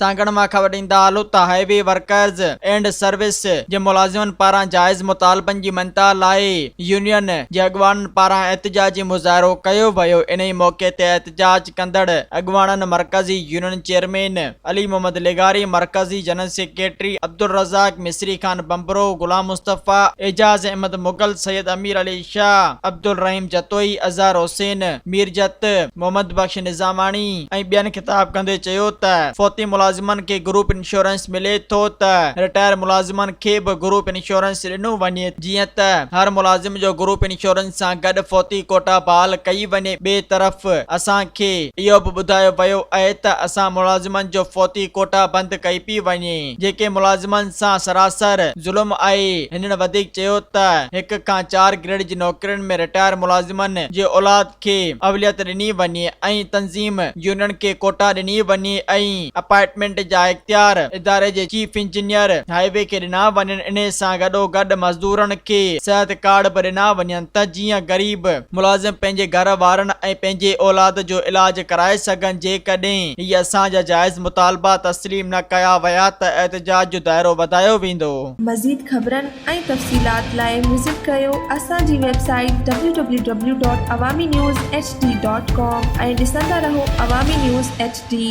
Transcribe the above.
سانگهڙ مان خبر ڏيندا هلون ته high V workers and service جي ملازمن پاران جائز مطالبن جي مڃتا لاء يونين جي اڳواڻن پاران احتجاجي مظاهرو ڪيو ويو انهي موقعي تي احتجاج ڪندڙ اڳواڻن مرڪزي يونين چيئرمين علي محمد لغاري، مرڪزي جنرل سيڪريٽري عبدالرزاق، مصري خان ڀنڀرو، غلام مصطفيٰ، اعجاز احمد مغل، سيد امير علي شاهه، عبدالرحيم جتوئي، اظهر حسين ميرجت، محمد بخش نظاماڻي ۽ ٻين خطاب ڪندي چيو ته فوتي ملازمن کي گروپ انشورنس ملي ٿو ته رٽائر ملازمن کي به گروپ انشورنس ڏنو وڃي جيئن ته هر ملازم جو گروپ انشورنس سان گڏ فوتي ڪوٽا بحال ڪئي وڃي ٻئي طرف اسان کي اهو به ٻڌايو ويو اهي ته اسان ملازمن جو فوتي ڪوٽا بند ڪئي پئي وڃي جيڪي ملازمن سان سراسر ظلم آهي هنن وڌيڪ چيو ته هڪ کان چار گريڊ جي نوڪرين ۾ رٽائر ملازمن جي اولاد کي اوليت ڏني وڃي ۽ تنظيم يونين کي ڪوٽا ڏني وڃي ۽ اپائنٽمينٽ جا اختيار اداري جي چيف انجنيئر هاء وي کي ڏنا وڃن انهي سان گڏوگڏ مزدورن کي صحت ڪارڊ به ڏنا وڃن ته جيئن غريب ملازم پنهنجي گهر وارن ۽ پنهنجي اولاد جو علاج ڪرائي سگهن جيڪڏهن هي اسان جا جائز مطالبا تسليم نه ڪيا ويا ته احتجاج جو دائرو وڌايو ويندو. مزيد خبرن ۽ تفصيلات لاء وزٽ ڪريو اسان جي website W W W dot Awami news H D dot com ۽ ڏسندا رهو عوامي نيوز ايڇ ڊي.